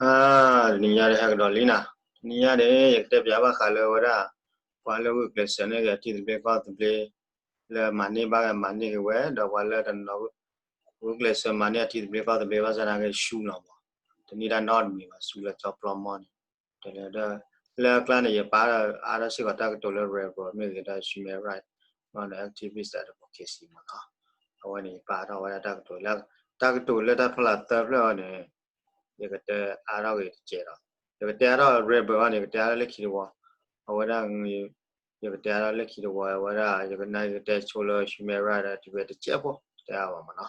အါ, တနံၤညါဒီးဟဲကဒီးလံနၤ, တနံၤညါန့ၣ် ယကတဲပၠးဘၣ်ဃးလၢဝဲဒၣ် ပှၤလၢဂုာ်ကျဲးစၢးန့ၢ်ဂ့ၤအထံသဘျ့ကီၢ်သဘျ့ လၢမၤန့ၢ်ဘၣ်ဂ့ၤမၤန့ၢ်ဂ့ၤဝဲ ဒီးပှၤလၢတနီၤ ဂုာ်ကျဲးစၢးမၤန့ၢ်အထံသဘျ့ကီၢ်သဘျ့ဘၣ်ဆၣ်နာ်က့ဆူလီၤမး, တန့ၢ်တၢ်နီတမံၤဘၣ် ဆူလၢကၠီပျီမီၢ်န့ၣ်, တလဲၤဒီး လၢအကျါန့ၣ် ယပာ်အါထီၣ်စ့ၢ်ကီးတၢ်ကတိၤလၢ rebel မ့ၢ်ဂ့ၤဒီး human right ဒီး activist advocacy မးနီၤ, အဝဲန့ၣ် ယပာ်ထီၣ်ဝဲဒၣ်တၢ်ကတိၤလၢ တၢ်ကတိၤလၢတၢ်ဖီလာ်သၢဖျၢၣ်အံၤန့ၣ် ယကတဲအါထီၣ်ဂ့ၤတစဲးဒီး ယကတဲအါထီၣ် rebel အံၤန့ၣ် ယကတဲအါထီၣ်လၢခံတဝီ, အဝဲဒၣ် ယကတဲအါထီၣ်လၢခံတဝီ အဝဲဒၣ် ယကနၣ်ယကတဲဆိလၢ human right ဒီးတဝဲတစဲးဖိ တဲအါဘၣ်မးနီၤ,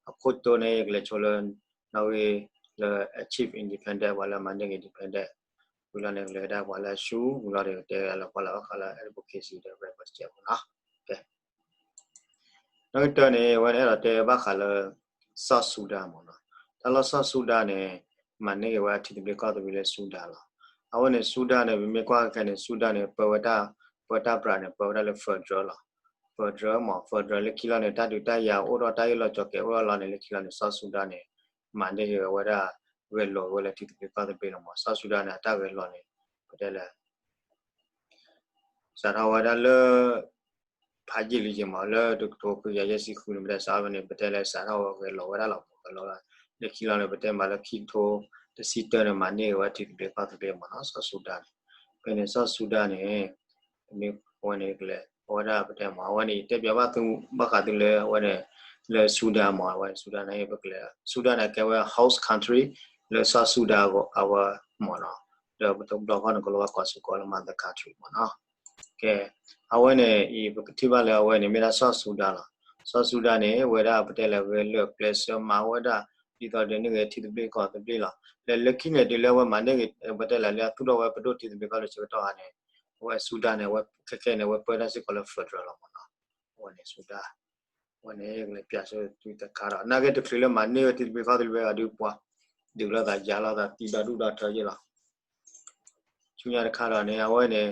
အခိၣ်တီန့ၣ် ယကလဲၤဆိလၢ နီၣ်ဂံၢ်လၢ achieve independent ပှၤလၢမၤန့ၢ်ဂ့ၤ independent ဝံၤလီၤန့ၣ် ကလဲၤဝဲဒၣ်ပှၤလၢအဆူ ဝံၤလီၤန့ၣ်ကတဲလၢပှၤလၢဘၣ်ဃးလၢ advocacy ဒီး rebel တစဲးဖိနီၤ, နီၣ်ဂံၢ်တၢန့ၣ် အဝဲန့ၣ်အဲၣ်ဒိးတဲဘၣ်ဃးလၢ South Sudan မးနီၤ, တၢ်လီၢ် South Sudan န့ၣ် မၤန့ၢ်ဂ့ၤဝဲအထံသဘျ့ကီၢ်သဘျ့လၢ Sudan လီၤ, အဝဲန့ၣ် Sudan န့ၣ် ပမ့ၢ်ကွၢ်ခဲခဲန့ၣ် Sudan န့ၣ် ပၢဝဲတၢ် ပၢတၢ်ပြးန့ၣ် ပၢဝဲဒၣ်လၢ federal လီၤ, federal မး federal လၢခံလီၤန့ၣ် တၢ်ဒုးတၢ်ယၤအိၣ်ထီၣ်တၢ်အ့ၣ်လိာ်ဆိးက့အိၣ်ထီၣ်လီၤန့ၣ် လၢခံလီၤန့ၣ် South Sudan န့ၣ် မၤန့ၢ်ဂ့ၤဝဲဒၣ် ဂဲၤလိာ်ဝဲလၢထံသဘျ့ကီၢ်သဘျ့လီၤမး, South Sudan န့ၣ် အတၢ်ဂဲၤလိာ်န့ၣ် ပတဲလၢ စးထီၣ်ဝဲဒၣ်လၢ ဖးယံာ်လံယံာ်မး လၢတကထိခွံကယၤယဲၢ်ဆံဃုန့ၣ် ပတဲစးထီၣ်ဝဲန့ၣ် ပတဲလၢစးထီၣ်ဝဲဂဲၤလိာ်ဝဲဒၣ်လီၤမး, ဂဲၤလိာ်ဝဲဒၣ် လၢခံလီၤန့ၣ် ပတဲမးလၢခံကထိတဆံတၢန့ၣ် မၤန့ၢ်ဂ့ၤဝဲထံသဘျ့ကီၢ်သဘျ့မးနီၤ South Sudan န့ၣ်, ဖဲန့ၣ် South Sudan န့ၣ် မ့ၢ်အဝဲန့ၣ်ကလဲၤ အဝဲဒၣ်ပတဲမး အဝဲန့ၣ် ယတဲပၠးဘၣ်သု ဘၣ်ဃးသုလၢအဝဲန့ၣ် လၢ Sudan မး အဝဲ Sudan န့ၣ် ပကလဲၤ Sudan န့ၣ် ကဲဝဲ host country လၢ South Sudan အဝဲမးနီၤ, ဒီးပတဘျီဃီန့ၣ် ကလိဝဲကိးစ့ၢ်ကီးလၢ mother country မးနီၤ. ကဲ, အဝဲန့ၣ်အံၤ ပကထံၣ်ဘၣ်လၢအဝဲန့ၣ် မ့ၢ်ဒၣ် South Sudan လီၤ. South Sudan န့ၣ် ဝဲဒၣ်ပတဲလၢဂဲၤလိာ်ကျဲးစၢးမၤဝဲဒၣ် ဒ်သိးဒီးန့ၢ်ဂ့ၤထံသဘျ့ကီၢ်သဘျ့လီၤ. လၢလၢခံန့ၣ် တုၤလၢအဝဲမၤန့ၢ်ဂ့ၤ ပတဲလၢလၢအသူၣ်ထီၣ်ဝဲပဒိၣ်ထံသဘျ့ကီၢ်သဘျ့ဆၢကတီၢ်ဧါန့ၣ် အဝဲ Sudan န့ၣ် အဝဲခဲခဲန့ၣ် အဝဲပၢတၢ်စ့ၢ်ကီးလၢ federal လီၤမးနီၤ. အဝဲန့ၣ် Sudan အဝဲန့ၣ် ယကလဲၤပၠးဆၢသုတခါဒီး နာ်က့တချုးလၢမၤန့ၢ်ဝဲထံသဘျ့ကီၢ်သဘျ့အီၤဒုးပှၤ ဒုးလိာ်သးယၤလိာ်သးသံဒီဒူၣ်ဒီထၢယဲၢ်လီၤ. ဆူညါတခါဒီးန့ၣ် အဝဲန့ၣ်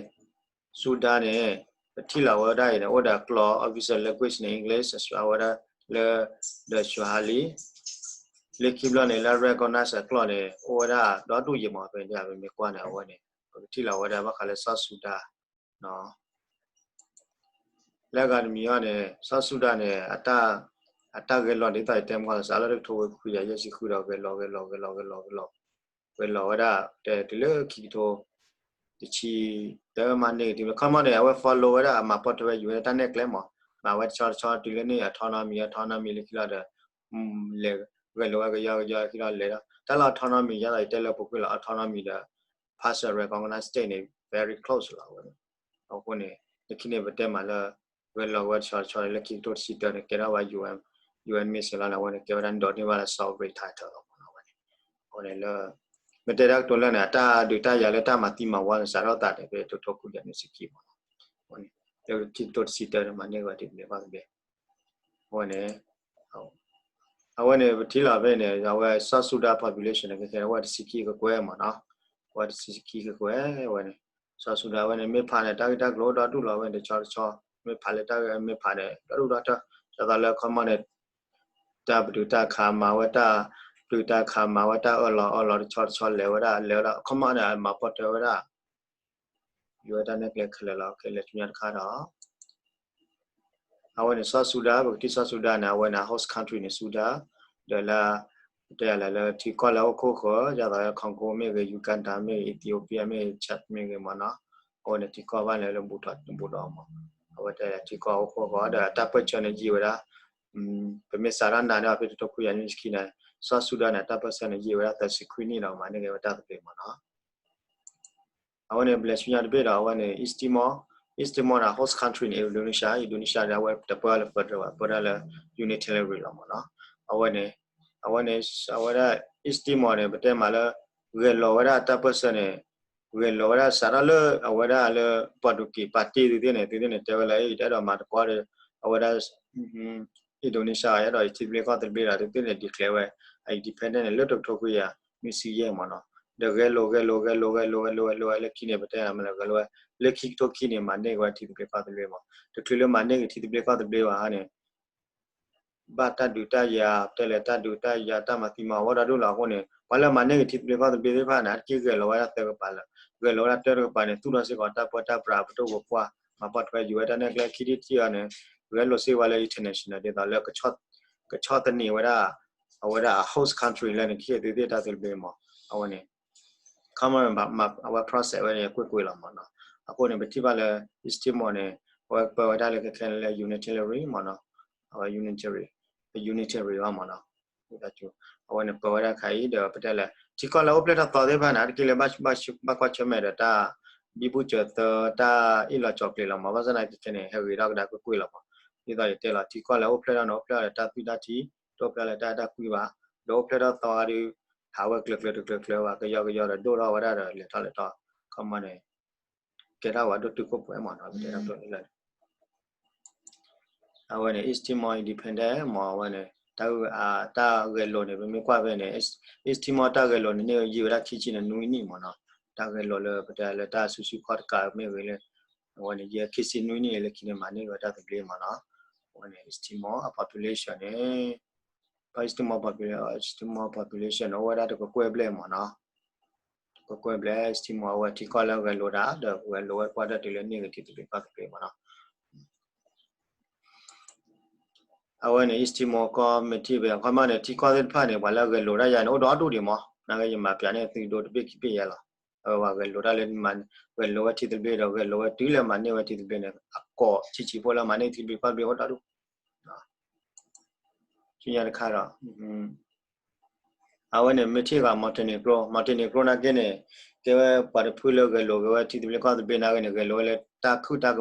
Sudan န့ၣ် ပထံၣ်လီၤဝဲဒၣ်အံၤန့ၣ် အိၣ်ဒီးကျိာ် official language န့ၣ် English အဝဲဒၣ်လၢ ဒီး Swahili လၢခံဘျီန့ၣ် လၢ recognize အကျိာ်န့ၣ် အိၣ်ဝဲဒၣ်ဒီဒူၣ်ယံာ်မး ဖဲန့ၣ် ပမ့ၢ်ကွၢ်န့ၣ် အဝဲန့ၣ် ပကထံၣ်လီၤဝဲဒၣ်ဘၣ်ဃးလၢ South Sudan လၢအဂၤတမံၤအံၤန့ၣ် South Sudan န့ၣ် အတၢ်ဂဲၤလိာ်ဒ်သိးယတဲမ့ၢ်လီၤ စးလၢတကထိခွံကယၤယဲၢ်ဆံဃုဒီး ဂဲၤလိာ် ဂဲၤလိာ် ဂဲၤလိာ် ဂဲၤလိာ် ဂဲၤလိာ်ဝဲဒၣ် တုၤလၢခံကထိ တဆံတၢမၤန့ၢ်ဂ့ၤထံသဘျ့ ခီမီန့ၣ် အဝဲ follow ဝဲဒၣ် အမၤပိာ်ထွဲဝဲ ယူၤဝဲဒၣ်တၢ်နဲၣ်ကျဲမး မၤဝဲတဆီတဆီ တုၤလၢန့ၣ် autonomy autonomy လၢခံလီၤဒီး လဲၤဂဲၤလိာ်ဝဲကယီကယီခံလီၤလဲၤဒီး တၢ်လၢ autonomy ယၤဒီးယတဲလၢပူၤကွံာ်လီၤ autonomy ဒီး partial recognize state န့ၣ် very close လီၤဝဲန့ၣ်. အဃိန့ၣ် လၢခံန့ၣ် ပတဲမးလၢ ဂဲၤလိာ်ဝဲတဆီတဆီ လၢခံကထိတဆံတၢန့ၣ် ကဲထီၣ်ဝဲ UN UN mission လီၤန့ၣ် အဝဲန့ၣ် ကဲဝဲဒၣ်ဒိးန့ၢ်ဘၣ်လၢ sovereign title လီၤမးနီၤ အဝဲန့ၣ် အဃိန့ၣ်လၢ မ့ၢ်တဲတၢ်ကတိၤလၢန့ၣ် အတၢ်ဒုးတၢ်ယၤလၢတၢ်မၤသံမၤဝီန့ၣ် စးထီၣ်သးန့ၣ် ဖဲတကထိခွံကယၤနွံဆံခံမးနီၤ အဃိန့ၣ် လၢခံကထိတဆံတၢန့ၣ် မၤန့ၢ်ဝဲဒ်န့ၣ်ဘၣ်သဘျ့ အဃိန့ၣ် အဝဲန့ၣ် ပထံၣ်လီၤဖဲန့ၣ် အဝဲ South Sudan population န့ၣ် ခဲခဲန့ၣ် အဝဲတဆံခံကကွဲၢ်မးနီၤ အဝဲတဆံခံကကွဲၢ်ဝဲန့ၣ် South Sudan ဝဲန့ၣ် မ့ၢ်ဖးန့ၣ် တၢ်ဂ့ၢ်တၢ်ကျိၤဒီဒူၣ်လီၤဝဲန့ၣ် တဆီတဆီ မ့ၢ်ဖးလၢတၢ်ဂ့ၢ်မ့ၢ်ဖးန့ၣ် ဒီဒူၣ်ဒီထၢ ဒ်သိးလၢခီမီန့ၣ် တၢ်ပတုာ်တၢ်ခးမၤဝဲတၢ် ပတုာ်တၢ်ခးမၤဝဲတၢ်အၢၣ်လီၤအၢၣ်လီၤတဆီတဆီလဲၤဝဲဒၣ် လဲၤဝဲဒၣ် ခီမီန့ၣ် အမၤပိာ်ထွဲဝဲဒၣ် ယူၤဝဲတၢ်နဲၣ်ကျဲခဲလၢာ်လီၤ ခဲလၢာ်ဆူညါတခါဒီး အဝဲန့ၣ် South Sudan ပကထံၣ် South Sudan န့ၣ် အဝဲန့ၣ် host country န့ၣ် Sudan ဒီးလၢ ပတဲယၤလၢ လၢထံကီၢ်လၢဟီၣ်ခိၣ်ဃၢၤ ဒ်သိးလၢ Congo မ့ၢ်ဂ့ၤ Uganda မ့ၢ်ဂ့ၤ Ethiopia မ့ၢ်ဂ့ၤ Chad မ့ၢ်ဂ့ၤမးနီၤ အဝဲန့ၣ်ထံကီၢ်ဘၣ်န့ၣ်လၢဘူၣ်ထီၣ်ဘူၣ်ဒီးမး အဝဲတဲထံကီၢ်ဟီၣ်ခိၣ်ဃၢၤဒီးတၢ်ပၢၢ်ဆၢန့ၣ်ယံာ်ဝဲဒၣ် ပမ့ၢ်စးထီၣ်နၤန့ၣ် ဖဲတကထိခွံကယၤနွံဆံခံန့ၣ် South Sudan န့ၣ် တၢ်ပၢၢ်ဆၢန့ၣ်ယံာ်ဝဲဒၣ်သၢဆံခွံနံၣ်ဒီးမၤန့ၢ်က့ၤဝဲတၢ်သဘျ့မးနီၤ အဝဲန့ၣ် ဘျဲၣ်ဆူညါတဘ့ၣ်ဒီး အဝဲန့ၣ် East Timor, East Timor န့ၣ် host country န့ၣ် Indonesia, Indonesia န့ၣ် အဝဲတပၢလၢ federal ဘၣ် ပၢဒၣ်လၢ unitary လီၤမးနီၤ. အဝဲန့ၣ် အဝဲန့ၣ် အဝဲဒၣ် East Timor န့ၣ် ပတဲမးလၢ ဂဲၤလီၤဝဲဒၣ်တၢ်ပၢၢ်ဆၢန့ၣ် ဂဲၤလီၤဝဲဒၣ်စးထီၣ်လၢအဝဲဒၣ်လၢ Portuguese ပာ်တ့ၢ်သုသ့ၣ်န့ၣ် သုသ့ၣ်န့ၣ် တဲဝဲလၢ အဲၣ် တအဲၣ်ဒိးမၤသကိးဒီး အဝဲဒၣ် Indonesia အဲၣ်ဒိးထံသဘျ့ကီၢ်သဘျ့ဒီး သုသ့ၣ်န့ၣ် declare ဝဲ independent န့ၣ် လၢတကထိခွံကယၤနွံဆံယဲၢ်မးနီၤ. ဒီးဂဲၤလိာ် ဂဲၤလိာ် ဂဲၤလိာ် ဂဲၤလိာ် ဂဲၤလိာ် ဂဲၤလိာ်ဝဲလၢခံန့ၣ် ပတဲမးလၢဂဲၤလိာ်ဝဲ လၢခံကထိခံန့ၣ် မၤန့ၢ်က့ၤဝဲထံသဘျ့ကီၢ်သဘျ့မး. တချုးလၢမၤန့ၢ်က့ၤထံသဘျ့ကီၢ်သဘျ့ဘၣ်န့ၣ် ဘၣ်တၢ်ဒုးတၢ်ယၤ တဲလဲၤတၢ်ဒုးတၢ်ယၤ တၢ်မၤသံမၤဝီတၢ်ဒိၣ်လီၤအဃိန့ၣ် ပှၤလၢမၤန့ၢ်ဂ့ၤထံသဘျ့ကီၢ်သဘျ့သ့ၣ်တဖၣ်န့ၣ် အတက့ၢ်ဂဲၤလိာ်ဝဲဒၣ်သၢကပၤလၢာ်, ဂဲၤလိာ်ဝဲဒၣ်တၢတကပၤန့ၣ် သူၣ်ထီၣ်စ့ၢ်ကီးတၢ်ပၢတၢ်ပြးပဒိၣ်ပပှၢ် မၤပိာ်ထွဲယူၤဝဲတၢ်နဲၣ်ကျဲ ခံထံၣ်တထံၣ်အံၤန့ၣ် ဂဲၤလိာ်စ့ၢ်ဝဲလၢ international ဒ်သိးလၢ ကဆီၣ်သနံးဝဲဒၣ် အဝဲဒၣ်အ host country လၢနကဟ့ၣ်သုသ့ၣ်တၢ်သဘျ့မး အဝဲန့ၣ် ခီမီ အဝဲ process ဝဲန့ၣ် ကွ့ၢ်ကွ့ၢ်လီၤမးနီၤ. အဃိန့ၣ် ပထံၣ်ဘၣ်လၢ East Timor န့ၣ် အဝဲပၢဝဲဒၣ်လၢခဲခဲလၢ unitary မးနီၤ, အဝဲ unitary, unitary ဘၣ်မးနီၤ. အဝဲန့ၣ်ပၢဝဲဒၣ်ခါအံၤဒီး ပတဲလဲၣ် ထံကီၢ်လၢအိၣ်ဖျဲၣ်ထီၣ်သီသ့ၣ်တဖၣ်န့ၣ် အါတက့ၢ်လၢ ဘၣ်ကွၢ်ဆၢၣ်မဲာ်ဒီးတၢ် ဘံဘူစၢၤသၢ တၢ်အ့ၣ်လိာ်ကၠီၤကျဲၤလီၤမး. ဘၣ်ဆၣ်သနာ်က့န့ၣ် ဟဲဂ့ၤထီၣ်ကဒါကွ့ၢ်ကွ့ၢ်လီၤမး. ဒ်သိးယတဲလီၤ ထံကီၢ်လၢအိၣ်ဖျဲၣ်ထီၣ်န့ၣ် အိၣ်ဖျဲၣ်ထီၣ်ဒီးတၢ်သွံၣ်တၢ်ထံ တအိၣ်ဖျဲၣ်လၢတၢ်အဲၣ်တၢ်ကွံဘၣ်, ဒီးအိၣ်ဖျဲၣ်ထီၣ်သီဒီး ဟးဝဲကျၢၤကျၢၤတကျၢၤကျၢၤဘၣ် ကယီကယီဒီးဒိၣ်ထီၣ်ဝဲဒၣ်ဒီးလဲၤထီၣ်လဲၤထီၣ် ခီမီန့ၣ် ကဲထီၣ်ဝဲဒိၣ်တုာ်ခိၣ်ပှဲၤမးနီၤ ပတဲတၢ်ကျိၤန့ၣ်လၢ အဝဲန့ၣ် East Timor Independent မး အဝဲန့ၣ် တၢ်ဂဲၤလိာ်န့ၣ် ပမ့ၢ်ကွၢ်ဖဲန့ၣ် East Timor တၢ်ဂဲၤလိာ်န့ၣ် န့ၢ်ယံာ်ဝဲဒၣ်ခံဆံန့ၣ်နွံနံၣ်မးနီၤ. တၢ်ဂဲၤလိာ်လၢပတဲလၢတၢ်စုဆူၣ်ခီၣ်တကးမ့ၢ်ဂ့ၤလၢ အဝဲန့ၣ် ယဲၢ်ခံဆံနွံနံၣ်လၢခံန့ၣ် မၤန့ၢ်ဝဲတၢ်သဘျ့မးနီၤ. အဝဲန့ၣ် East Timor အ population န့ၣ် East Timor population, East Timor population န့ၣ် အိၣ်ဝဲဒၣ်တကကွဲၢ်ဘျဲၣ်မးနီၤ. ကကွဲၢ်ဘျဲၣ် East Timor အဝဲထံကီၢ်လၢဂဲၤလိာ်တၢ် ဒီးဂဲၤလိာ်ဝဲပှၤဒၢတုၤလၢန့ၢ်ဂ့ၤထံသဘျ့ကီၢ်သဘျ့မးနီၤ. အဝဲန့ၣ် East Timor ကီၢ်မ့ၢ်ထံၣ်ဘၣ် ခီမီန့ၣ် ထံကီၢ်သ့ၣ်တဖၣ်န့ၣ် ပှၤလၢဂဲၤလိာ်တၢ်ယၤန့ၣ် အိၣ်ဒီးအဒူၣ်ဒံးမး နာ်က့ယမၤပျးန့ၢ်သုဒိတဘ့ၣ်ခံဘ့ၣ်ယဲလီၤ. အဝဲပှၤဂဲၤလိာ်တၢ်လၢ ဂဲၤလိာ်ဝဲထံသဘျ့ဒီး ဂဲၤလိာ်ဝဲတုၤလၢမၤန့ၢ်ဝဲထံသဘျ့န့ၣ် အကိးဆံးဆံးဖိလၢမၤန့ၢ်ထံသဘျ့ကီၢ်သဘျ့အိၣ်ဒီးအဒူၣ် ဆူညါတခါဒီး အဝဲန့ၣ်မ့ၢ်ထံၣ်ဂ့ၤ Montenegro, Montenegro နာ်က့န့ၣ် ကဲဝဲပှၤတဖုလၢဂဲၤလိာ်က့ၤဝဲထံသဘျ့ကီၢ်သဘျ့နာ်က့န့ၣ် ဂဲၤလိာ်ဝဲလၢတၢ်ခုၣ်တၢ်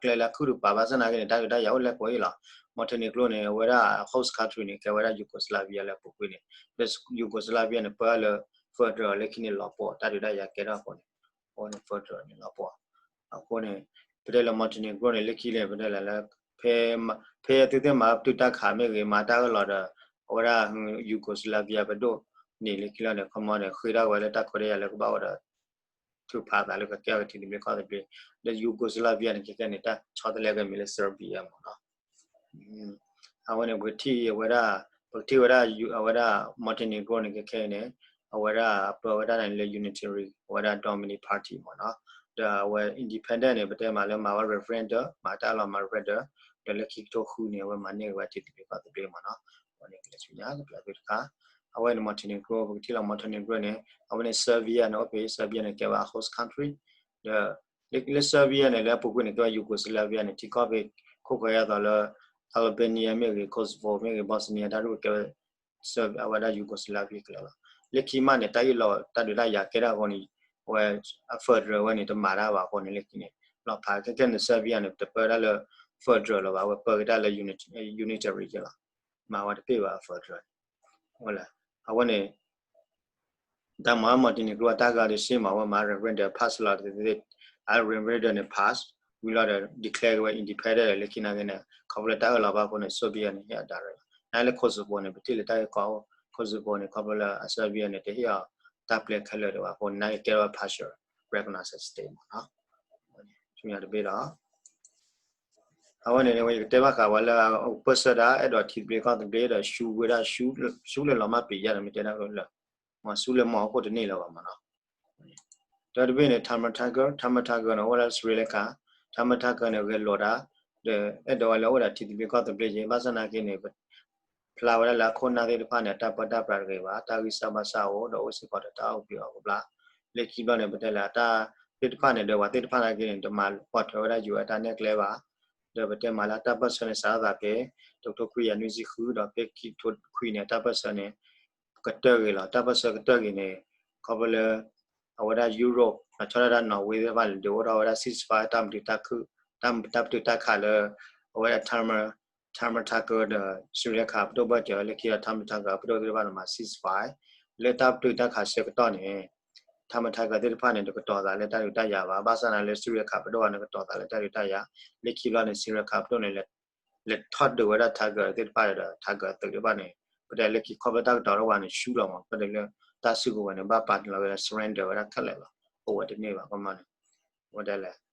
ကျဲလၢခုၣ်တပၤ ဘၣ်ဆၣ်နာ်က့န့ၣ် တၢ်ဒုးတၢ်ယၤအိၣ်လဲၣ်ကိးအံၤလီၤ. Montenegro န့ၣ် အဝဲဒၣ် host country န့ၣ် ကဲဝဲဒၣ် Yugoslavia လၢအပူၤကွံာ်န့ၣ် လၢ Yugoslavia န့ၣ် ပၢလၢ federal လၢခံန့ၣ်လီၤပှီၢ် တၢ်ဒုးတၢ်ယၤကဲထီၣ်အဃိန့ၣ် အဃိန့ၣ် federal န့ၣ်လီၤပှီၢ် အဃိန့ၣ် ပတဲလၢ Montenegro န့ၣ် လၢခံန့ၣ် ပတဲလၢ ဖဲသုသ့ၣ်မၤပတုာ်တၢ်ခးမ့ၢ်ဂ့ၤ မၤတၢ်အၢၣ်လီၤဒီး အဝဲဒၣ် Yugoslavia ပဒိၣ်န့ၣ်လၢခံလီၤန့ၣ် ခီမီန့ၣ် ဃ့ထီၣ်ဝဲလၢတၢ်ခွဲးတၢ်ယာ်လၢကဘၣ်ဝဲဒီး ထုးဖးအသးလၢကကဲထီၣ်က့ၤထံသဘျ့ကီၢ်သဘျ့ ဒီး Yugoslavia န့ၣ် ခဲခဲန့ၣ် တၢ်ဆီတလဲက့ၤမ့ၢ်လၢ Serbia မးနီၤ အဝဲန့ၣ် ပကထံၣ်ဝဲဒၣ် ပကထံၣ်ဝဲဒၣ် အဝဲဒၣ် Montenegro န့ၣ် ခဲခဲအံၤန့ၣ် အဝဲဒၣ်ပၢဝဲဒၣ်န့ၣ်လၢ unitary အဝဲဒၣ် dominant party မးနီၤ ဒီးအဝဲ independent န့ၣ် ပတဲမးလၢမၤဝဲ referendum မၤတၢ်လီၤမၤ referendum ဒီးလၢခံကထိဃုန့ၣ် အဝဲမၤန့ၢ်ဝဲထံသဘျ့ကီၢ်သဘျ့မးနီၤ အဝဲန့ၣ်ကလဲၤဆူညါကပျးသုတခါ အဝဲန့ၣ် Montenegro ပကထံၣ်လီၤ Montenegro န့ၣ် အဝဲန့ၣ် Serbia န့ၣ် အိၣ်ဖဲ Serbia န့ၣ် ကဲဝဲ host country ဒီး လၢ Serbia န့ၣ် လၢအပူၤကွံာ်န့ၣ် ကဲဝဲ Yugoslavia န့ၣ် ထံကီၢ်ဖဲ ခိၣ်ဃဲအသိးလၢ Albania မ့ၢ်ဂ့ၤ Kosovo မ့ၢ်ဂ့ၤ Bosnia တၢ်ဒိၣ်ကဲဝဲ အဝဲဒၣ် Yugoslavia ကလၢာ်လီၤ. လၢခံမးန့ၣ် တၢ်အ့ၣ်လိာ်တၢ်ဒုးတၢ်ယၤကဲထီၣ်အဃိန့ၣ် အဝဲ federal ဝဲန့ၣ် တမၤတၢ်ဘၣ်အဃိန့ၣ် လၢခံန့ၣ် လီၤဖးခဲခဲန့ၣ် Serbia န့ၣ် တပၢတၢ်လၢ federal လၢၤဘၣ် အဝဲပၢက့ၤတၢ်လၢ unitary ကလီၤ. မၤဝဲတပ့ၢ်ဘၣ် federal န့ၣ် အဝဲန့ၣ် တၢ်မၤ Montenegro အတၢ်ဂၤဒ်စ့ၢ်မး အဝဲမၤ referendum pass လီၤ အ referendum န့ၣ် pass ဝံၤလီၤဒီး declare က့ၤဝဲ independent လၢခံနာ်က့န့ၣ် ခီဖျိလၢတၢ်အၢၣ်လီၤဘၣ်အဃိန့ၣ် Serbia န့ၣ် ဟ့ၣ်အီၤ direct လီၤ. နာ်လၢ Kosovo န့ၣ် ပထံၣ်လၢတၢ်ဂ့ၢ်ကီအိၣ် Kosovo န့ၣ် ခီဖျိလၢအ Serbia န့ၣ် တဟ့ၣ်အီၤတၢ်ပျဲခဲလၢာ်ဒံးဘၣ်အဃိန့ၣ် နာ်က့ကဲထီၣ်ဝဲ partial recognized state မးနီၤ ဆူညါတဘ့ၣ်ဒီး အဝဲန့ၣ် ဝဲယကတဲဘၣ်ဃးဝဲလၢ ပၢၢ်ဆၢတၢ်အဲၣ်ဒိးထံသဘျ့ကီၢ်သဘျ့ဒီး ဆူဝဲဒၣ် ဆူလၢလီၤမၢ်ပံၤယါဒီး မ့ၢ်တဲဒၣ်လၢ မၤဆူလၢမီၢ်အခိၣ်တန့ၢ်လၢၤဘၣ်မးနီၤ. တၢတဘ့ၣ်န့ၣ် Tamas Tiger, Tamas Tiger န့ၣ် အိၣ်ဝဲဒၣ် Sri Lanka, Tamas Tiger န့ၣ် ဂဲၤလိာ်တၢ် ဒီးအဲၣ်ဒိးဝဲလၢအိၣ်ဒီးထံသဘျ့ကီၢ်သဘျ့က့ၤ ဘၣ်ဆၣ်နာ်က့န့ၣ် ဖျါဝဲဒၣ်လၢအခိၣ်နၢ်သ့ၣ်တဖၣ်န့ၣ် အတၢ်ပၢတၢ်ပြးတဂ့ၤဘၣ်, တၢ်ဂံၢ်စၢ်ဘါစၢ်အိၣ် ဒီးအိၣ်စ့ၢ်ကီးဒီးတၢ်အီၣ်ကဘျံးအီၣ်ကဘျၣ်, လၢခံဘျီန့ၣ် ပတဲလၢအတၢ်သ့ၣ်တဖၣ်န့ၣ် ဒီးပှၤသ့ၣ်တဖၣ်နာ်က့န့ၣ် တမၤပိာ်ထွဲဝဲဒၣ်ယိၤအတၢ်နဲၣ်ကျဲဘၣ်, ဒီးပတဲမးလၢအတၢ်ပၢၢ်ဆၢန့ၣ် စးထီၣ်သးဖဲ တကထိခွံကယၤနွံဆံဃု ဒီးဖဲခံကထိခွံန့ၣ် အတၢ်ပၢၢ်ဆၢန့ၣ် ကတၢၢ်ဂ့ၤလီၤ. တၢ်ပၢၢ်ဆၢကတၢၢ်ဂ့ၤန့ၣ် ခီဖျိလၢ အဝဲဒၣ် Europe ဆီဒၣ်တၢ် Norway သ့ၣ်တဖၣ်န့ၣ် ဒုးအိၣ်ထီၣ်ဝဲဒၣ် ceasefire တၢ်ပတုာ်တၢ်ခး တၢ်ပတုာ်တၢ်ခးလၢ အဝဲဒၣ် Tamas Tamas Tiger ဒီး Sri Lanka ပဒိၣ်ဘၢၣ်စၢၤ လၢခံဒီး Tamas Tiger ပဒိၣ်သ့ၣ်တဖၣ်န့ၣ် မၤ ceasefire လၢတၢ်ပတုာ်တၢ်ခးဆၢကတီၢ်န့ၣ် Tamas Tiger သ့ၣ်တဖၣ်န့ၣ် တကတီၤသးလၢတၢ်ဒုးတၢ်ယၤဘၣ်, ဘၣ်ဆၣ်သနာ်က့လၢ Sri Lanka ပဒိၣ်ဘၣ်န့ၣ် ကတီၤသးလၢတၢ်ဒုးတၢ်ယၤ, လၢခံဘျီန့ၣ် Sri Lanka ပဒိၣ်န့ၣ် လဲၤထီၣ်ဒုးဝဲဒၣ် Tiger သ့ၣ်တဖၣ်ဒီး Tiger သုးသ့ၣ်တဖၣ်န့ၣ် ပတဲလၢခံခီဖျိတၢ်ကတီၤထီၣ်ဝဲန့ၣ် ဆူလီၤမး ပတဲလၢတၢ်စုကဝဲၤန့ၣ် ဘၣ်ပာ်လီၤဝဲလၢ surrender ဝဲဒၣ်ခဲလၢာ်လီၤ. အိၣ်ဝဲတန့ၢ်ဘၣ် ခီမီန့ၣ် ဝဲဒၣ်လဲၣ်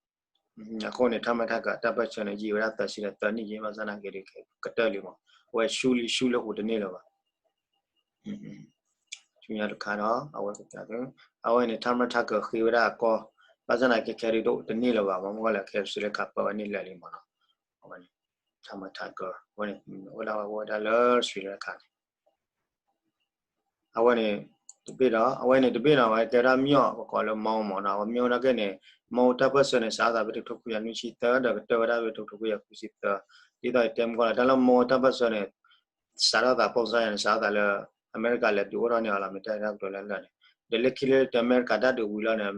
အဃိန့ၣ် Tamas Tiger တၢ်ပၢၢ်ဆၢန့ၣ် ယံာ်ဝဲဒၣ်သၢဆံဒီးသၢနံၣ်ယဲ ဘၣ်ဆၣ်သနာ်က့ဒီး ကတၢၢ်လံမး, အဝဲဆူလံဆူလၢဟူးတန့ၢ်လၢၤဘၣ်. ဆူညါတခါဒီး အဝဲကပျးသု, အဝဲန့ၣ် Thomas Tucker ဃ့ဝဲဒၣ်အကီၢ်, ဘၣ်ဆၣ်သနာ်က့ ခဲဒုးတအိၣ်တန့ၢ်လၢၤဘၣ်မး, မ့ၢ်ဝဲလၢခဲ Sri Lanka ပၢဝဲန့ၣ်လၢာ်လံမးနီၤ. အဝဲန့ၣ် Thomas Tucker အဝဲန့ၣ် အိၣ်ဒၣ်ဝဲ အိၣ်ဝဲဒၣ်လၢ Sri Lanka န့ၣ် အဝဲန့ၣ် တဘ့ၣ်ဒီး အဝဲန့ၣ်တဘ့ၣ်ဒီး အဝဲတဲဒၣ်မၠီၣ် ပကိးလၢ Mao မးနီၤ, အဝဲမၠီၣ်နာ်က့န့ၣ် Mao တၢ်ပၢၢ်ဆၢန့ၣ် စးထီၣ်သးဖဲတကထိခွံကယၤနွံဆံသၢ ဒီးကတၢၢ်ဝဲဒၣ်ဖဲတကထိခွံကယၤဃုဆံသၢ, ဒ်သိးယတဲမုၢ်ကီၢ်လီၤ တၢ်လၢ Mao တၢ်ပၢၢ်ဆၢန့ၣ် စးထီၣ်သး ပုံစံ န့ၣ် စးထီၣ်သးလၢ အမဲရကၤလဲၤဒုးအိၣ်ထီၣ်န့ၢ်အီၤလီၤ မ့ၢ်တဲတၢ်ကတိၤလၢလၢာ်န့ၣ်, ဒီးလၢခံလၢတၢ်အမဲရကၤတၢ်ဒုးဝံၤလီၤန့ၣ်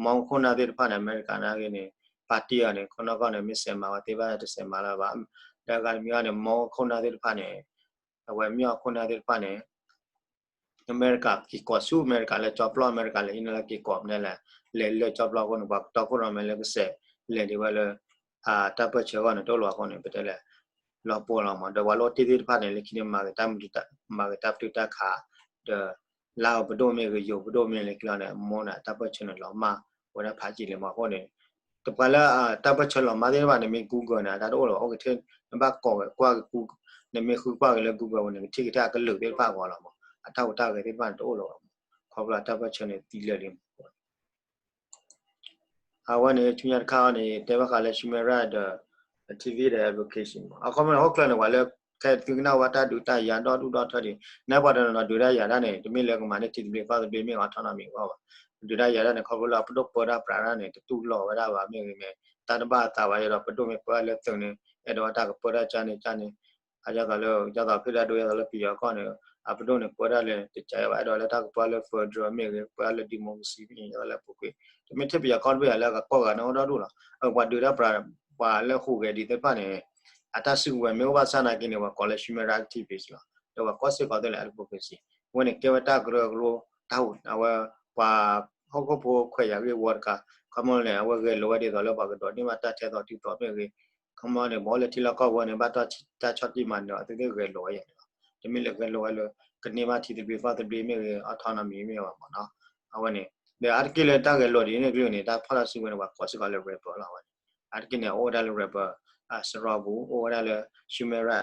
Mao ခိၣ်နၢ်သ့ၣ်တဖၣ်န့ၣ် အမဲရကၤနာ်က့န့ၣ် ပၣ်တံၣ်အီၤန့ၣ် ခိၣ်နၢ်ခီန့ၣ် မ့ၢ်စဲးမၤဝဲသ့ဘၣ်တစဲးမၤလၢၤဘၣ်, ဒီးအဂၤတမံၤအီၤန့ၣ် Mao ခိၣ်နၢ်သ့ၣ်တဖၣ်န့ၣ် အဝဲမၠီၣ်ခိၣ်နၢ်သ့ၣ်တဖၣ်န့ၣ် အမဲရကၤက့ၤကိးဆူအမဲရကၤလၢကၠီပျီ အမဲရကၤလဲၤဟံးန့ၢ်လၢက့ၤကိးမနုၤလဲၣ်, လဲၤလၢကၠီပျီအဃိန့ၣ် ပှၤကတီခိၣ်ရိၣ်မဲလၢကစဲး လဲၤဒံးဝဲလၢ တၢ်ပၢၢ်ဆၢအဂီၢ်န့ၣ် တအိၣ်လၢၤအဃိန့ၣ် ပတဲလဲၣ် လီၤပှီၢ်လီၤမး, ဒီးပှၤလၢအအိၣ်တ့ၢ်သ့ၣ်တဖၣ်န့ၣ် လၢခံန့ၣ် မၤက့ၤတၢ်ပတုာ်တၢ်ခး ဒီး လါအပဒိၣ်မ့ၢ်ဂ့ၤ ယိၤပဒိၣ်မ့ၢ်ဂ့ၤ လၢခံလီၤန့ၣ် Mao န့ၣ် တၢ်ပၢၢ်ဆၢန့ၣ် လီၤမၢ်ဝဲဒၣ်ဖးယံာ်လံမးအဃိန့ၣ် တပှၤလၢ တၢ်ပၢၢ်ဆၢလီၤမၢ်သ့ၣ်တဖၣ်န့ၣ် မ့ၢ် Google န့ၣ် အတၢ်တအိၣ်လၢၤဘၣ်, အိၣ်က့ၤထဲ နဘၣ်ကိးကွၢ်က့ၤ နမ့ၢ်ဃုကွၢ်က့ၤလၢ Google ပူၤန့ၣ် ကထံၣ်က့ၤထဲအကလုာ်သ့ၣ်တဖၣ်အဂီၢ်လီၤမး, အတၢ်ဟူးတၢ်ဂဲၤသ့ၣ်တဖၣ်န့ၣ် တအိၣ်လၢၤဘၣ်မး, ခီဖျိတၢ်ပၢၢ်ဆၢန့ၣ် သံလၢာ်လံမး အဝဲန့ၣ် ဆူညါတခါအံၤန့ၣ် တဲဘၣ်ဃးလၢ Sumera ဒီး T V ဒီး advocacy မး, အခီပညီန့ၣ် ဟီၣ်ချၢန့ၣ် ပှၤလၢ ခဲသုကနၣ်ဝဲတၢ်ဒုးတၢ်ယၤဒီဒူၣ်ဒီထၢဒံး, နပှၤတနီၤနီၤဒုးတၢ်ယၤဒၣ်န့ၣ် တမ့ၢ်လၢကမၤန့ၢ်ထံသဘျ့ကီၢ်သဘျ့မ့ၢ်ဂ့ၤ autonomy အဂီၢ်ဘၣ်, ဒုးတၢ်ယၤဒၣ်န့ၣ် ခီဖျိလၢအပဒိၣ်ပၢတၢ်ပြးတၢ်န့ၣ် တတူၢ်လိာ်ဝဲဒၣ်ဘၣ်မ့ၢ်ဂ့ၤန့ၣ် တၢ်တဘၣ်အသးဘၣ် ယဒီးပဒိၣ်မ့ၢ်ပၢတၢ်လၢသုးန့ၣ် အဲၣ်ဒိးဝဲတၢ်ကပၢတၢ်ကၢန့ၣ်ကၢန့ၣ် အဒ်သိးလၢ ဒ်သိးဖဲဒၣ်ဒိ ဒ်သိးလၢပယီၤကီၢ်န့ၣ် အပဒိၣ်န့ၣ် ပၢတၢ်လၢတကးဘၣ် အဲၣ်ဒိးလၢတၢ်ကပၢလၢ federal မ့ၢ်ဂ့ၤ ပၢတၢ်လၢ democracy မ့ၢ်ဂ့ၤ ဒ်သိးလၢပူၤကွံာ် တမ့ၢ်ထဲပယီၤကီၢ်တဘ့ၣ်ဧါ လၢကီၢ်ဂၤန့ၣ်အိၣ်ဒီဒူၣ်လီၤ. အပှၤဒုးတၢ်ပြး ပှၤလၢဟူးဂဲၤဒံးသ့ၣ်တဖၣ်န့ၣ် အတၢ်စုကဝဲၤမ့ၢ်အိၣ်ဘၣ်ဆၣ်နာ်က့န့ၣ် ပှၤကိးလၢ Sumera activist လီၤ. ဒီးပှၤကိးစ့ၢ်ကီးသ့လၢ advocacy အဝဲန့ၣ်ကဲဝဲတၢ်ကရၢကရိ တၢ်ဟူး အဝဲ ပှၤဟီၣ်ခိၣ်ဖိခွဲးယာ်ဂ့ၢ်ဝီတခါ ခီမီန့ၣ် အဝဲဂဲၤလိာ်ဝဲဒ်သိးလၢပှၤကဒိးန့ၢ်ဘၣ်တၢ်ထဲသိးတုၤသိးမ့ၢ်ဂ့ၤ ခီမီန့ၣ် ပှၤအိၣ်လၢထံလီၢ်ကီၢ်ပူၤန့ၣ် ဘၣ်တၢ်ဆီၣ်တံၢ်မၤနၢၤအီၤ သုသ့ၣ်ဂဲၤလိာ်ဝဲယဲန့ၣ်လီၤ. တမ့ၢ်လၢဂဲၤလိာ်ဝဲလၢ ကန့ၢ်ဘၣ်ထံသဘျ့ကီၢ်သဘျ့မ့ၢ်ဂ့ၤ autonomy မ့ၢ်ဂ့ၤဘၣ်မးနီၤ. အဝဲန့ၣ် ဒီးအါတက့ၢ်လၢတၢ်ဂဲၤလိာ်ဒ်န့ၣ်ကလုၢ်န့ၣ် တၢ်ဖီၣ်တၢ်စုကဝဲၤန့ၣ် ပှၤကိးစ့ၢ်ကီးလၢ rebel လီၤ. အဝဲန့ၣ် အါတက့ၢ်န့ၣ် အိၣ်ဝဲဒၣ်လၢ rebel အစရီပူၤ အိၣ်ဝဲဒၣ်လၢ Sumera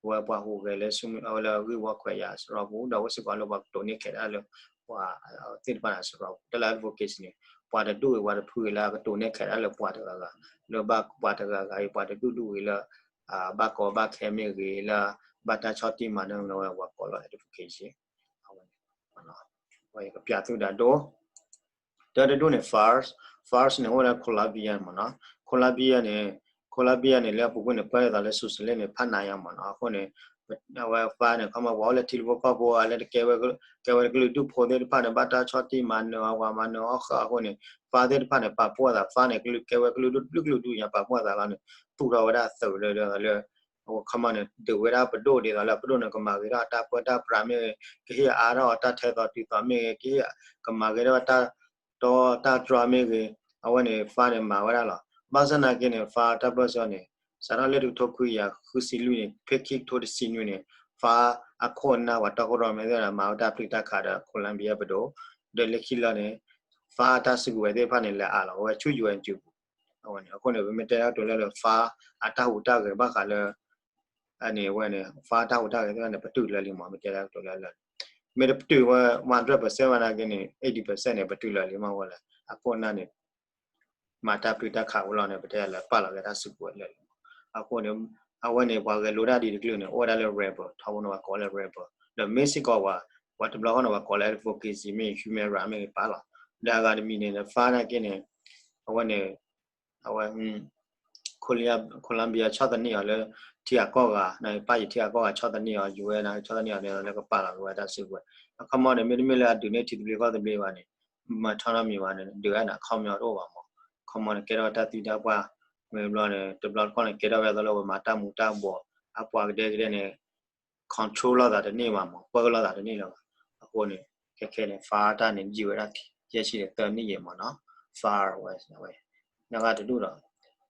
ဝဲပှၤဟူးဂဲၤလၢ အဝဲလၢဂ့ၢ်ဝီခွဲးယာ်အစရီပူၤ ဒီးအိၣ်စ့ၢ်ကီးလၢပှၤကတိၤန့ၢ်ခဲးတၢ်လၢ ပှၤသ့ၣ်တဖၣ်န့ၣ်အစရီပူၤ တၢ်လၢ advocacy န့ၣ် ပှၤတဒူၣ်ဂ့ၤပှၤတဖုဂ့ၤလၢအကတိၤန့ၢ်ခဲးတၢ်လၢပှၤတဂၤဂၤ လၢဘၣ်ပှၤတဂၤဂၤအံၤ ပှၤတဒူၣ်ဒူၣ်ဂ့ၤလၢ ဘၣ်ကီဘၣ်ခဲမ့ၢ်ဂ့ၤလၢ ဘၣ်တၢ်ဆီၣ်တံၢ်မၤနၢၤလၢဝဲ ပှၤကိးလၢ advocacy အဝဲန့ၣ် ယကပျးသုဒၣ်ဒိ တၢ်တဒူၣ်န့ၣ် FARC, FARC န့ၣ် အိၣ်ဝဲဒၣ် Colombia မးနီၤ, Colombia န့ၣ်, Colombia န့ၣ် လၢအပူၤကွံာ်န့ၣ် ပၢၢ်ဒ်သိးလၢ socialist န့ၣ် ဖးနးယါမးနီၤ, အဃိန့ၣ် အဝဲ FARC န့ၣ် ခီမီ ပှၤအိၣ်လၢထံလီၢ်ကီၢ်ပူၤ လၢတကဲဝဲ ကဲဝဲကလုာ်ဒူၣ်ဖိသ့ၣ်တဖၣ်န့ၣ် ဘၣ်တၢ်ဆီၣ်တံၢ်မၤနၢၤအီၤ ပှၤမၤနၢၤအီၣ်ဃာ်အဃိန့ၣ် FARC သ့ၣ်တဖၣ်န့ၣ် ပာ်ဖှိၣ်အသး FARC န့ၣ် ကလုာ်ကဲဝဲကလုာ်ဒူၣ်ကလုာ်ဒူၣ်ညါ ပာ်ဖှိၣ်အသးလီၤန့ၣ် သူၣ်ထီၣ်ဝဲဒၣ်သုးလၢ လၢ ခီမီန့ၣ် ဒုးဝဲဒၣ်ပဒိၣ်ဒ်သိးလၢပဒိၣ်န့ၣ် ကမၤဂ့ၤထီၣ်တၢ်ပၢတၢ်ပြးမ့ၢ်ဂ့ၤ, ကဟ့ၣ်အါထီၣ်တၢ်ထဲသိးတုၤသိးမ့ၢ်ဂ့ၤ, ကဟ့ၣ် ကမၤဂ့ၤထီၣ်တၢ်တီတၢ်တြီမ့ၢ်ဂ့ၤ, အဝဲန့ၣ် FARC န့ၣ် မၤဝဲဒၣ်လီၤ. ဘၣ်ဆၣ်နာ်က့န့ၣ် FARC တၢ်ပၢၢ်ဆၢန့ၣ် စးထီၣ်လၢတကထိခွံကယၤဃုဆံလွံၢ်န့ၣ် ဖဲခံကထိတဆံနွံန့ၣ် FARC အခိၣ်အနၢ်ပှၤတီခိၣ်ရိၣ်မဲသ့ၣ်တဖၣ် မၤဝဲတၢ်ပျုၢ်တၢ်ခးဒီး Colombia ပဒိၣ်, ဒီးလၢခံလီၤန့ၣ် FARC တၢ်စုကဝဲၤသ့ၣ်တဖၣ်န့ၣ် လဲၤအးလီၤဝဲဆူ ယူအ့ၣ်အၣ်ယူပူၤ အဝဲန့ၣ် အဃိန့ၣ် ပမ့ၢ်တဲတၢ်ကတိၤလၢလၢ FARC အတၢ်ဟူးတၢ်ဂဲၤဘၣ်ဃးလၢ အန့ၣ်အဝဲန့ၣ် FARC တၢ်ဟူးတၢ်ဂဲၤသ့ၣ်တဖၣ်န့ၣ် ပတုာ်လၢာ်လံမး မ့ၢ်တဲတၢ်ကတိၤလၢလၢ မ့ၢ်တပတုာ်ဝဲ one hundred percent ဝဲနာ်က့န့ၣ် eighty percent န့ၣ် ပတုာ်လၢာ်လံမးဝဲလၢ အခိၣ်အနၢ်န့ၣ် မၤတၢ်ပျုၢ်တၢ်ခးဝဲလီၤန့ၣ် ပတဲလၢပာ်လီၤက့ၤတၢ်စုကဝဲၤလၢာ်လံမး. အဃိန့ၣ် အဝဲန့ၣ် ပှၤဂဲၤလိတၢ်ဒ်တကလုာ်န့ၣ် အိၣ်ဝဲဒၣ်လၢ rebel ထီဘိန့ၣ် ပှၤကိးလၢ rebel ဒီးမ့ၢ်စ့ၢ်ကီးပှၤ ပှၤတဘျီဃီန့ၣ် ပှၤကိးလၢ advocacy မ့ၢ် human right မ့ၢ်ဂ့ၤပာ်လီၤ. ဒီးအဂၤတမံၤန့ၣ် FARC နာ်က့န့ၣ် အဝဲန့ၣ် အဝဲ Colombia ဆီၣ်သနံးအီၤလၢ ထံဂၤကီၢ်ဂၤ နပၢ်ယံၤထံဂၤကီၢ်ဂၤဆီၣ်သနံးအီၤ ယူၤဝဲန့ၣ် ဆီၣ်သနံးအီၤန့ၣ် လၢကပာ်လီၤက့ၤဝဲတၢ်စုကဝဲၤ အခီမီန့ၣ် မ့တမ့ၢ်လၢအဒုးန့ၢ်ထံသဘျ့ကီၢ်သဘျ့ဘၣ်န့ၣ် autonomy ဘၣ်န့ၣ် ဒုးဝဲန့ၣ် အခီပညီတအိၣ်ဘၣ်မး အခီမီန့ၣ် ကဲထီၣ်ဝဲတၢ်သံတၢ်ပှၢ် မ့ၢ်ဘျီန့ၣ် တဘျီတခီၣ်န့ၣ် ကဲထီၣ်ဝဲအသိးလၢဝဲမၤတၢ်မူၤတၢ်ဘှီး အပှၤကဒဲကဒဲန့ၣ် control လိာ်သးတန့ၢ်ဘၣ်မး ပၢလိာ်သးတန့ၢ်လၢၤဘၣ် အဃိန့ၣ် ခဲခဲန့ၣ် FARC တၢ်န့ၣ် ယံာ်ဝဲဒၣ် ယဲၢ်ဆံဒီးသၢနံၣ်ယဲၢ်မးနီၤ FARC ဝဲ ဝဲညါတဒူၣ်ဒီး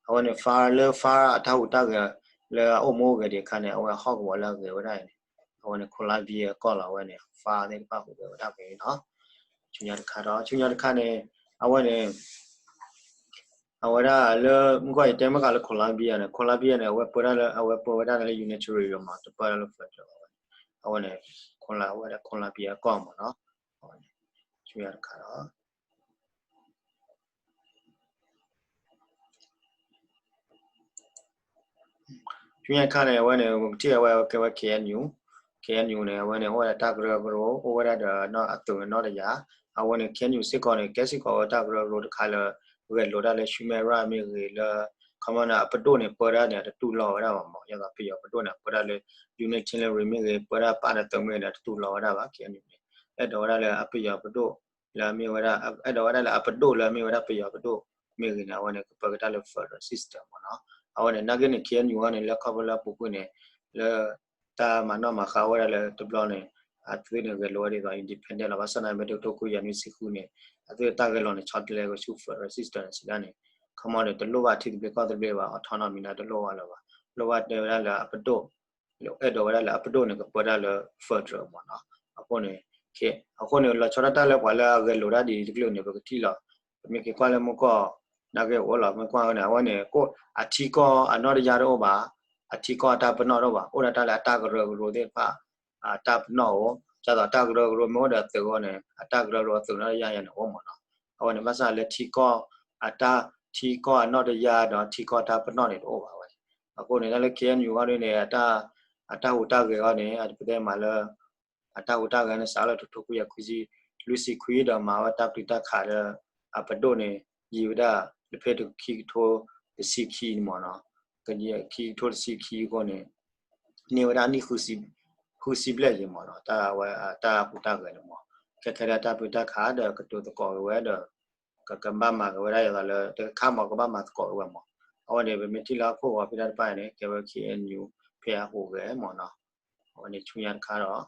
အဝဲန့ၣ် FARC လၢ FARC အတၢ်ဟူးတၢ်ဂဲၤ လၢအအိၣ်မူအိၣ်ဂဲၤဒံးအခါန့ၣ် အဝဲဟီၣ်ကဝီၤလၢအဂဲၤဝဲဒၣ်အံၤန့ၣ် အဝဲန့ၣ် Colombia ကီၢ်လီၤ အဝဲန့ၣ် FARC သ့ၣ်တဖၣ်ဟူးဂဲၤဝဲဒၣ်ဖဲအံၤနီၤ ဆူညါတခါဒီး ဆူညါတခါန့ၣ် အဝဲန့ၣ် အဝဲဒၣ်လၢ မုၢ်ကီၢ်ယတဲမ့ၢ်ဃာ်လၢ Colombia န့ၣ် Colombia န့ၣ် အဝဲပၢတၢ်လၢ အဝဲပၢဝဲဒၣ်လၢ unitary မး တပၢတၢ်လၢ federal အဝဲန့ၣ် အဝဲန့ၣ် Col- အဝဲဒၣ် Colombia ကီၢ်မးနီၤ အဝဲန့ၣ် ဆူညါတခါဒီး ဆူညါတခါန့ၣ် အဝဲန့ၣ် ပကထံၣ်အဝဲကဲဝဲ K N U, K N U န့ၣ် အဝဲန့ၣ် အိၣ်ဝဲဒၣ်တၢ်ကရၢကရိ အိၣ်ဝဲဒၣ်ဒီးအသုးနီတယၤ, အဝဲန့ၣ် K N U စ့ၢ်ကီးန့ၣ် ကဲစ့ၢ်ကီးဝဲတၢ်ကရၢကရိတခါလၢ ဂဲၤလိာ်တၢ်လၢ human right မ့ၢ်ဂ့ၤလၢ ခီမီန့ၣ် အပဒိၣ်န့ၣ် ပၢတၢ်န့ၣ် အတတူၢ်လိာ်ဝဲဒၣ်ဘၣ်မး, ယသးပယီၤပဒိၣ်န့ၣ် ပၢတၢ်လၢ unitary မ့ၢ်ဂ့ၤ ပၢတၢ်ပာ်ဒီးသုးမ့ၢ်ဂ့ၤန့ၣ် အတတူၢ်လိာ်ဝဲဒၣ်ဘၣ် K N U န့ၣ်, အဲၣ်ဒိးဝဲဒၣ်လၢအပယီၤပဒိၣ် လၢအမ့ၢ်ဝဲဒၣ် အဲၣ်ဒိးဝဲဒၣ်လၢအပဒိၣ်လၢအမ့ၢ်ဝဲဒၣ်ပယီၤပဒိၣ်မ့ၢ်ဂ့ၤန့ၣ် အဝဲန့ၣ် ကပၢကတၢၢ်လၢ federal system မးနီၤ. အဝဲန့ၣ် နာ်က့န့ၣ် K N U အံၤန့ၣ် လၢခီဖျိလၢအပူၤကွံာ်န့ၣ် လၢတၢ်မၤနီၣ်မၤဃါဝဲဒၣ်လၢတဘျီန့ၣ် အသုးန့ၣ်ဂဲၤလိာ်ဝဲဒ်သိး independent လီၤ. ဘၣ်ဆၣ်သနာ်က့ မ့ၢ်တကထိခွံကယၤနွံဆံဃုန့ၣ် အသုးတၢ်ဂဲၤလိာ်န့ၣ် ဆီတလဲကဆူ federal system န့ၣ်စံးဒၣ်န့ၣ် ခီမီန့ၣ် တလိၣ်ဘၣ်ထံသဘျ့ကီၢ်သဘျ့ဘၣ် autonomy န့ၣ် တလိၣ်ဘၣ်လၢၤဘၣ်, လိၣ်ဘၣ်တဲဝဲဒၣ်လၢအပဒိၣ် အဲၣ်ဒိးဝဲဒၣ်လၢအပဒိၣ်န့ၣ် ကပၢတၢ်လၢ federal မးနီၤ. အဃိန့ၣ် အဃိန့ၣ် လီၤဆီဒၣ်တၢ်လၢပှၤလၢအဂဲၤလိာ်တၢ်ဒ်တကလုာ်န့ၣ် ပကထံၣ်လီၤ. ပမ့ၢ်က့ၤကွၢ်လၢမုၢ်ကီၢ် နာ်က့အိၣ်လီၤ မ့ၢ်ကွၢ်န့ၣ် အဝဲန့ၣ် အထံကီၢ်အနီၣ်တယၢ်တအိၣ်ဘၣ်, အထံကီၢ်အတၢ်ပနီၣ်တအိၣ်ဘၣ်, အိၣ်ဒၣ်တၢ်လၢအတၢ်ကရၢကရိသ့ၣ်တဖၣ် အတၢ်ပနီၣ်အိၣ်, ဒ်သိးတၢ်ကရၢကရိမ့ၢ်အိၣ်ဒီးအသုးအဂီၢ်န့ၣ် အတၢ်ကရၢကရိအသုးနီၣ်တယၢ်ယဲန့ၣ်အိၣ်မးနီၤ. အဝဲန့ၣ် ဘၣ်ဆၣ်လၢထံကီၢ် အတၢ် ထံကီၢ်အနီၣ်တယၢ်ဒီးထံကီၢ်တၢ်ပနီၣ်န့ၣ်တအိၣ်ဘၣ်ဝဲ. အဃိန့ၣ် တၢ်လၢ K N U အဂီၢ်န့ၣ် အတၢ်ဟူးတၢ်ဂဲၤအဂီၢ်န့ၣ် အပတဲမးလၢ အတၢ်ဟူးတၢ်ဂဲၤန့ၣ် စးလၢတကထိခွံကယၤခွံဆံ လွံၢ်ဆံခွံဒီးမၤဝဲတၢ်ပတုာ်တၢ်ခးလၢ အပဒိၣ်န့ၣ် ယံာ်ဝဲဒၣ် လၢဖဲခံကထိတဆံခံန့ၣ်မးနီၤ, ခံကထိတဆံခံအဃိန့ၣ် န့ၢ်ဝဲဒၣ်နံၣ်ဃုဆံဘျဲၣ်ယံၤမးနီၤ, တၢ်ဝဲ တၢ်ဟူးတၢ်ဂဲၤန့ၣ်မး, ခဲခဲဒၣ်တၢ်ပတုာ်တၢ်ခးဒီးကတိၤသကိးက့ၤဝဲဒီး ကကဘၣ်မၤက့ၤဝဲဒၣ်ယသးလၢ တခါမးကဘၣ်မၤသကိးက့ၤဝဲမး. အဝဲန့ၣ် ပမ့ၢ်ထံၣ်လၢဟီၣ်ခိၣ်ဂီၤဖဲတၢ်တဖၣ်န့ၣ် ကဲဝဲ K N U ဖဲအဟူးဂဲၤမးနီၤ. အဝဲန့ၣ်ဆူညါတခါဒီး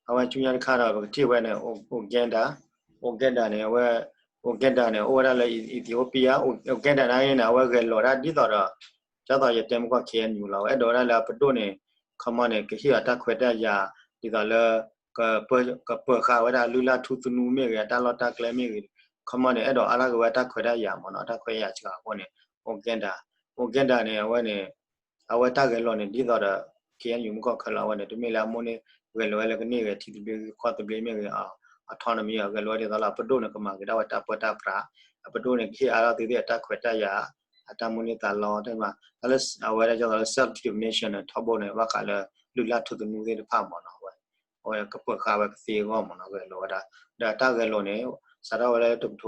အဝဲဆူညါတခါဒီး ပကထံၣ်ဝဲန့ၣ် Uganda, Uganda န့ၣ် အဝဲ Uganda န့ၣ် အိၣ်ဝဲဒၣ်လၢ Ethiopia, Uganda န့ၣ်န့ၣ် အဝဲဂဲၤလိာ်ဒၣ်ဒ်သိးဒီး ဒ်သိးယတဲမုၢ်ကီၢ် K N U လီၤ. အဝဲအဲၣ်ဒိးဝဲဒၣ်လၢအပဒိၣ်န့ၣ် ခီမီန့ၣ် ကဟ့ၣ်အီၤတၢ်ခွဲးတၢ်ယာ် ဒ်သိးလၢ ကပၢဃာ်ဝဲဒၣ်လုၢ်လၢ်ထူသနူမ့ၢ်ဂ့ၤ အတၢ်လီၢ်တၢ်ကျဲမ့ၢ်ဂ့ၤ, ခီမီန့ၣ် အဲၣ်ဒိးအါထီၣ်က့ၤဝဲတၢ်ခွဲးတၢ်ယာ်မးနီၤ, တၢ်ခွဲးတၢ်ယာ်စှၤအဃိန့ၣ် Uganda, Uganda န့ၣ် အဝဲန့ၣ် အဝဲတၢ်ဂဲၤလိာ်န့ၣ် ဒ်သိးဒီး K N U မုၢ်ကီၢ်ခဲလၢာ် အဝဲန့ၣ် တမ့ၢ်လၢအမိၢ်န့ၣ် ဂဲၤလိာ်ဝဲလၢကန့ၢ်ဂ့ၤထံသဘျ့ကီၢ်သဘျ့မ့ၢ်ဂ့ၤ autonomy ဂဲၤလိာ်ဝဲဒ်သိးလၢအပဒိၣ်န့ၣ် ကမၤက့ၤဒၣ်ဝဲတၢ်ပၢတၢ်ပြး, အပဒိၣ်န့ၣ် ကဟ့ၣ်အါထီၣ်သ့ၣ်သ့ၣ်အတၢ်ခွဲးတၢ်ယာ် အတၢ်မိၣ်န့ၢ်သးလီ တၢ်မၤ တၢ်လၢအဝဲဒၣ်ဒ်သိးလၢ self determination န့ၣ် ထီဘိန့ၣ် ဘၣ်ဃးလၢ လုၢ်လၢ်ထူသနူသ့ၣ်တဖၣ်မးနီၤ, အဝဲ အဝဲကပၢဃာ်ဝဲကသ့အဂီၢ်မးနီၤ ဂဲၤလိာ်ဝဲဒၣ်, ဒီးတၢ်ဂဲၤလိာ်န့ၣ် စးထီၣ်ဝဲလၢတကထိ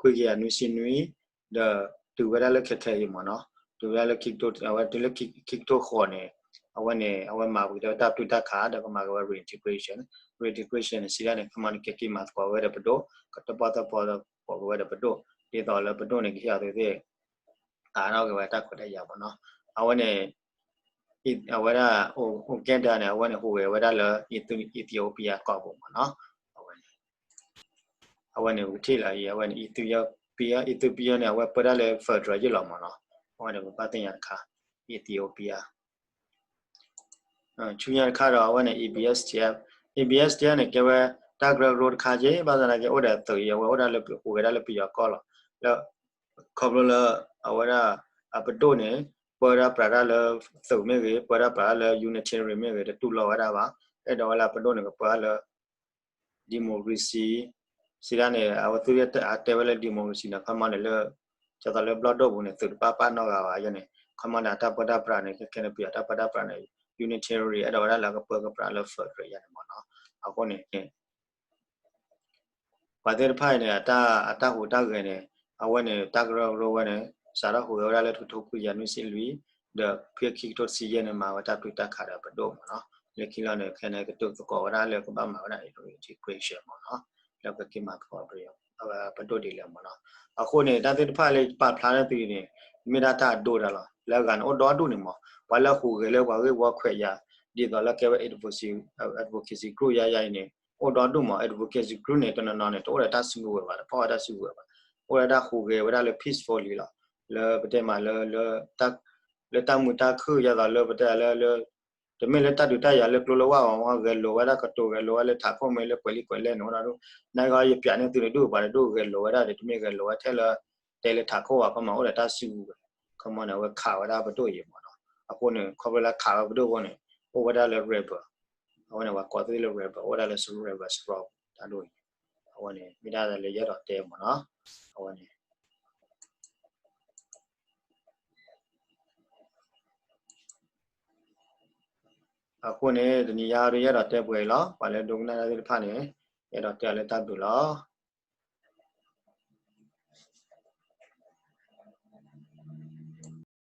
ခွံကယၤနွံဆံနွံ ဒီးတုၤဝဲဒၣ်လၢခဲခဲအံၤမးနီၤ, တုၤဝဲဒၣ်လၢ အဝဲတုၤလၢခံကထိဃိးန့ၣ် အဝဲန့ၣ် အဝဲမၤပကတဲဝဲတၢ်ပတုာ်တၢ်ခး ဒီးကမၤက့ၤဝဲ reintegration, reintegration န့ၣ် စံးဒၣ်န့ၣ် ခီမီန့ၣ် ကက့ၤမၤသကိးဝဲဒီးပဒိၣ်, ကတၢၣ်ပီၣ်တၢၣ်ပီသကိးက့ၤဝဲဒီးပဒိၣ်, ဒ်သိးလၢပဒိၣ်န့ၣ် ကဟ့ၣ်အီၤသ့ၣ်သ့ၣ် အါထီၣ်က့ၤဝဲတၢ်ခွဲးတၢ်ယာ်မးနီၤ, အဝဲန့ၣ် အဝဲဒၣ် Uganda န့ၣ် အဝဲန့ၣ်ဟူးဂဲၤဝဲဒၣ်လၢ Ethiopia ကီၢ်ပူၤမးနီၤ, အဝဲန့ၣ် အဝဲန့ၣ်ပကထံၣ်လီၤအံၤ အဝဲန့ၣ် Ethiopia, Ethiopia န့ၣ် အဝဲပၢတၢ်လၢ federal ယ့ၢ်လီၤမးနီၤ, အဝဲန့ၣ်ပဘၣ်သ့ၣ်ညါတခါ Ethiopia ဆူညါတခါဒီး အဝဲန့ၣ် A B S T F, A B S T F န့ၣ် ကဲဝဲတၢ်ကရၢကရိတခါက့ ဘၣ်ဆၣ်သနာ်က့ အိၣ်ဒီးသုးအံၤ အဝဲအိၣ်ဒၣ်လၢဟူးဂဲၤဒၣ်လၢပယီၤကီၢ်လီၤ, လၢ ခီဖျိလၢ အဝဲဒၣ် အပဒိၣ်န့ၣ် ပၢတၢ်ပြးတၢ်လၢသုးမ့ၢ်ဂ့ၤ ပၢတၢ်ပြးတၢ်လၢ unitary မ့ၢ်ဂ့ၤ တတူၢ်လိာ်ဝဲဒၣ်ဘၣ်, အဲၣ်ဒိးဝဲလၢအပဒိၣ်န့ၣ် ကပၢတၢ်လၢ democracy စံးဒၣ်န့ၣ် အဝဲသုးအတဲဝဲလၢ democracy န့ၣ် ခီမီန့ၣ်လၢ ဒ်သိးလၢဘျီၣ်ဒိၣ်ပူၤန့ၣ် သုးတပၣ်ပာ်နီၣ်ဂၤဘၣ်ယဲန့ၣ် ခီမီန့ၣ် အတၢ်ပၢတၢ်ပြးန့ၣ် ခဲခဲန့ၣ် ပယီၤတၢ်ပၢတၢ်ပြးန့ၣ် unitary အဲၣ်ဒိးဝဲဒၣ်လၢအကပၢကပြးလၢ federal ယဲန့ၣ်မးနီၤ, အဃိန့ၣ် ပှၤသ့ၣ်တဖၣ်အံၤန့ၣ် အတၢ်ဟူးတၢ်ဂဲၤန့ၣ် အဝဲန့ၣ် တၢ်ကရၢကရိဝဲန့ၣ် စးထီၣ်ဟူးဂဲၤဝဲဒၣ်လၢတကထိခွံကယၤနွံဆံလွံၢ် ဒီးဖဲခံကထိတဆံယဲၢ်န့ၣ် မၤဝဲတၢ်ပတုာ်တၢ်ခးဒီးပဒိၣ်မးနီၤ, လၢခံလီၤန့ၣ် ခဲန့ၣ် ကတိၤသကိးဝဲဒၣ်လၢကဘၣ်မၤဝဲဒၣ် integration မးနီၤ, လၢကက့ၤမၤသကိးပဒိၣ်ဒ်လဲၣ်မးနီၤ, အဃိန့ၣ် တၢ်သ့ၣ်တဖၣ်လၢပာ်ဖျါထီၣ်သ့ၣ်န့ၣ် မ့ၢ်ဒၣ်တၢ်အဒိဒၣ်လီၤ, လၢအဂၤန့ၣ် အိၣ်ဒီဒူၣ်န့ၣ်မး, ပှၤလၢဟူးဂဲၤလၢပှၤဂ့ၢ်ဝီခွဲးယာ် ဒ်သိးလၢကဲဝဲ advocacy group ယါယါအံၤန့ၣ် အိၣ်ဒီဒူၣ်မး advocacy group န့ၣ် တနီၤနီၤန့ၣ် တအိၣ်ဒီးတၢ်စုကဝဲၤဘၣ် တဖီၣ်ဝဲတၢ်စုကဝဲၤဘၣ်, အိၣ်ဒီးတၢ်ဟူးဂဲၤဝဲဒၣ်လၢ peacefully လီၤ, လၢပတဲမးလၢ လၢတၢ်မုာ်တၢ်ခုၣ် ယါသိးလၢပတဲလၢ လၢ တမ့ၢ်လၢတၢ်ဒုးတၢ်ယၤလၢကျိလၢဝၢ်အီၤ ဂဲၤလိာ်ဝဲဒၣ်ကတိၤ ဂဲၤလိာ်ဝဲလၢထးခိၣ်မ့ၢ်လၢပှဲၤလံပှဲၤလဲၣ်န့ၣ် အိၣ်ဒီဒူၣ်, နဂီၢ်ယပျးန့ၢ်သုန့ၣ် ဒူၣ်ပှၤတဒူၣ်ဂဲၤလိာ်ဝဲဒၣ်ဒီး တမ့ၢ်ဂဲၤလိာ်ဝဲထဲလၢ တဲလၢထးခိၣ်ဘၣ် ခီမီန့ၣ် အိၣ်ဒီးတၢ်စုကဝဲၤ, ခီမီန့ၣ် အဝဲခးဝဲဒၣ်ပဒိၣ်အံၤမ့ၢ်နီၤ. အဃိန့ၣ် ခီဖျိလၢခးဝဲပဒိၣ်အဃိန့ၣ် အိၣ်ဝဲဒၣ်လၢ rebel, အဝဲန့ၣ် ပှၤကိးသ့ၣ်လၢ rebel အိၣ်ဝဲဒၣ်လၢ rebel စရီ တၢ်ဒိၣ်အံၤ, အဝဲန့ၣ် မ့ၢ်ဒၣ်လၢယအဲၣ်ဒိးတဲမ့ၢ်နီၤ. အဝဲန့ၣ် အဃိန့ၣ် တနံၤညါဒ်ယအဲၣ်ဒိးတဲပှဲၤအံၤလီၤ. ပှၤလၢဒိကနၣ်တၢ်သ့ၣ်တဖၣ်န့ၣ် ယအဲၣ်ဒိးတဲအီၤလၢတၢ်ဘျုးလီၤ.